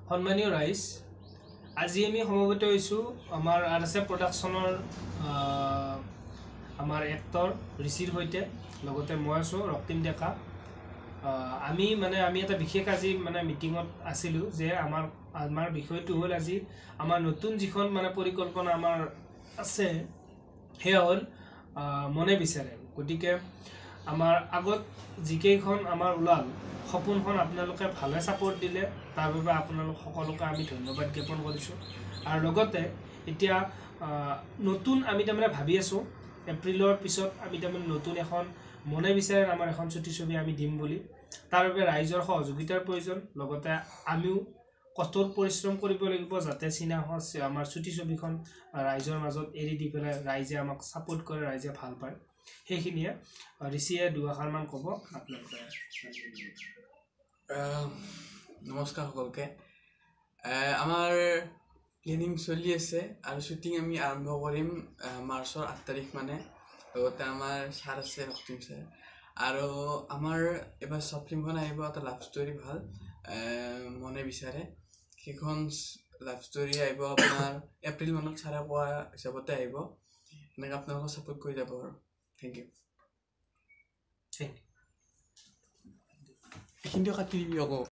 সন্মানীয় ৰাইজ, আজি আমি সমবেত হৈছোঁ আমাৰ আৰ এছ এ প্ৰডাকশ্যনৰ আমাৰ এক্টৰ ঋষিৰ সৈতে, লগতে মই আছোঁ ৰক্তিম ডেকা। আমি মানে আমি এটা বিশেষ আজি মানে মিটিঙত আছিলোঁ যে আমাৰ আমাৰ বিষয়টো হ'ল আজি আমাৰ নতুন যিখন মানে পৰিকল্পনা আমাৰ আছে সেয়া হ'ল মনে বিচাৰে। গতিকে আমাৰ আগত যিকেইখন আমাৰ ওলাল সপোনখন আপোনালোকে ভালে ছাপোৰ্ট দিলে, তাৰ বাবে আপোনালোক সকলোকে আমি ধন্যবাদ জ্ঞাপন কৰিছোঁ। আৰু লগতে এতিয়া নতুন আমি তাৰমানে ভাবি আছোঁ এপ্ৰিলৰ পিছত আমি তাৰমানে নতুন এখন মনে বিচাৰে আমাৰ এখন চুটি ছবি আমি দিম বুলি। তাৰ বাবে ৰাইজৰ সহযোগিতাৰ প্ৰয়োজন, লগতে আমিও কঠোৰ পৰিশ্ৰম কৰিব লাগিব যাতে চিনেমাখন আমাৰ চুটি ছবিখন ৰাইজৰ মাজত এৰি দি পেলাই ৰাইজে আমাক ছাপোৰ্ট কৰে, ৰাইজে ভাল পায়। সেইখিনিয়ে ঋষিয়ে দুআষাৰমান ক'ব আপোনালোকে। নমস্কাৰ সকলোকে। আমাৰ প্লেনিং চলি আছে আৰু শ্বুটিং আমি আৰম্ভ কৰিম মাৰ্চৰ 8 তাৰিখ মানে। লগতে আমাৰ ছাৰ আছে ৰক্তিম ছাৰ, আৰু আমাৰ এবাৰ শ্বৰ্ট ফিল্মখন আহিব, এটা লাভ ষ্টৰী ভাল মনে বিচাৰে, সেইখন লাভ ষ্টৰী আহিব আপোনাৰ এপ্ৰিল মানত, ছাৰে কোৱা হিচাপতে আহিব। এনেকৈ আপোনালোকক ছাপোৰ্ট কৰি যাব আৰু thank U. Thank U. এইখিনিও কাটি দিবি আকৌ।